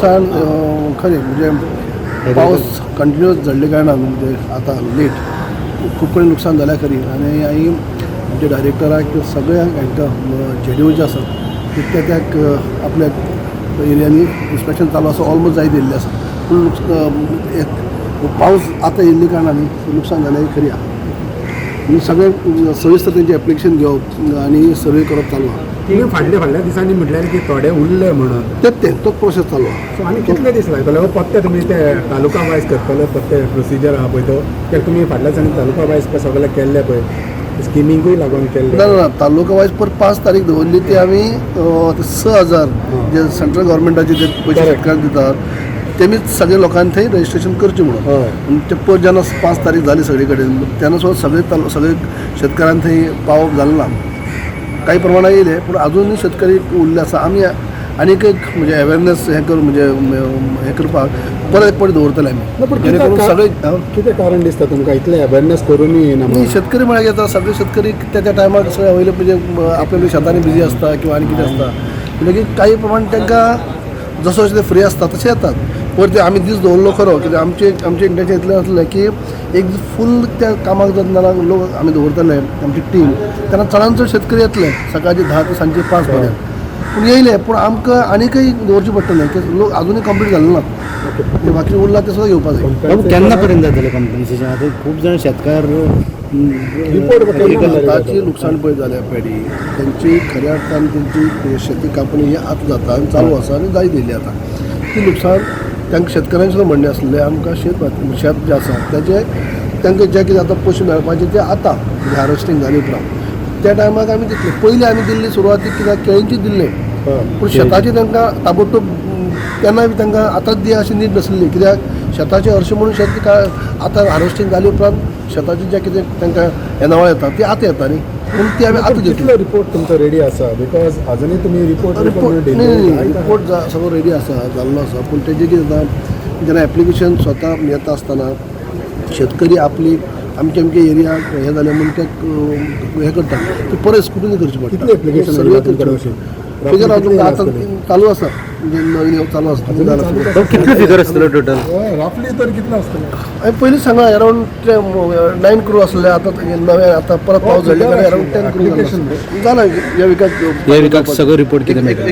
लुकसाण खरें म्हणजे पावस कंटिन्युअस झडले कारणान म्हणजे आतां लेट खूब कडेन लुकसाण जाल्या खरी. आनी हांवें आमच्या डायरेक्टराक किंवा सगळ्यांक हांकां जेडिओ जे आसात ते त्या त्याक आपल्या एरियांनी इन्स्पेक्शन चालू आसा, ऑलमोस्ट जायत येयल्लें आसा. पूण एक पावस आतां येयल्ले कारणान लुकसाण जालें खरी आहा. म्हणून सगळें सविस्तर तेंचें एप्लिकेशन घेवप आनी सर्वे करप चालू आहा. तुमी फाटल्या फाटल्या दिसांनी म्हटल्यार की थोडे उरले म्हणून. तेच तें तोच प्रोसेस चालू आहा. सो आनी कितले दीस लागतले हो पत्ते तुमी ते तालुका वायज करतले, पत्ते प्रोसिजर आहा पळय तो, कित्याक तुमी फाटल्या दिसांनी तालुका वायज पळय सगळें केल्लें पळय, स्किमींकूय लागून केल्लें. ना ना, तालुका वायज पर 5 तारीख दवरली ती आमी 6,000 जे सेंट्रल गव्हर्मेंटाचे जे पयशे शेतकारांक दितात तेमीच सगळे लोकांनी थंय रजिस्ट्रेशन करचें म्हणून. पूण ते पर जेन्ना 5 तारीख जाली सगळे कडेन तेन्ना सुद्दां सगळे शेतकारांक थंय पावप जालें ना. काही प्रमाणात येयले पूण अजूनय शेतकरी उरले आसा. आमी आनीक एक म्हणजे अवेरनेस हें कर म्हणजे हें करपाक परत एक पावटी दवरतले ना, आमी पूण जेणे करून सगळे कितें कारण दिसता तुमकां इतलें अवेरनेस करूनय येना न्ही, म्हणून? शेतकरी म्हळ्यार कितें जाता, सगळे शेतकरी त्या त्या टायमार सगळे अवेलेबल म्हणजे आपल्या शेतांनी बिजी आसता किंवा आनी कितें आसता, म्हणटकीर काही प्रमाण तांकां जसो जशें ते फ्री आसता तशें येतात. पयर ते आमी दीस दवरलो खरो, कित्याक आमचें इंटेन्शन इतलें आसलें की एक दीस फूल त्या कामाक जर ना लोक आमी दवरतले आमची टीम, तेन्ना चडान चड शेतकरी येतले सकाळचे 10 ते सांजचे 5 पर्यंत. पूण येयले, पूण आमकां आनीकय दवरचें पडटलें की लोक आजुनूय कंप्लीट जाले ना, ते बाकी उरला ते सुद्दां घेवपा जाय. बाबू, केन्ना पर्यंत जातलें कंपन्सेशन? आतां खूब जाण शेतकार रिपोर्ट केन्ना जारी आताची लुकसाण पळय जाल्या पेडी तेंची खऱ्या अर्थान तेंची शेती कापणी ही आतां जाता आनी चालू आसा आनी जायत येयली. आतां ती लुकसाण तांकां शेतकऱ्यांचें सुद्दां म्हणणें आसलें आमकां शेत शेत जें आसा तेजें तांकां जें कितें आतां पयशे मेळपाचे ते आतां हार्वेस्टींग जाले उपरांत त्या टायमाक आमी दितले. पयलीं आमी दिल्ली सुरवातीक कित्याक केळींची दिल्ले, पूण शेताची तांकां ताबडतोब तेन्ना बी तांकां आतांच दी अशी नीट नासली, कित्याक शेताचें हरशीं म्हणून शेत काय आतां हार्वेस्टींग जाले उपरांत शेताचें जें कितें तांकां येणावळ येता ती आतां येता न्ही, पूण ती आमी आतां घेतली. कितलो रिपोर्ट तुमचो रेडी आसा? Because अजुनूय तुमी रिपोर्ट रिपोर्ट न्ही, रिपोर्ट सगळो रेडी आसा, जाल्लो आसा. पूण तेजें कितें जाता, जेन्ना एप्लिकेशन स्वता येता आसतना शेतकरी आपली अमके अमके एरिया हें जालें म्हूण ते हें करता, ती परत स्क्रुटिनी करची पडटा. कितले application सर्वे आयला करचें तुमकडे पडटा. अशी? फिगर कितले अजून आतां आसतले? चालू आसा, म्हणजे नवीन चालू आसा. अजून चालू आसा? कितले फिगर आसतलो टोटल? रफली तर कितलो आसतलो? हांवें पयलीं सांगलां, अरावंड 9 क्रोर आसले, आतां नवे आतां परत पावस झडले अरावंड 10 क्रोर Application जाला. ह्या विकाक ह्या विकाक सगळो रिपोर्ट कितें मेळटा?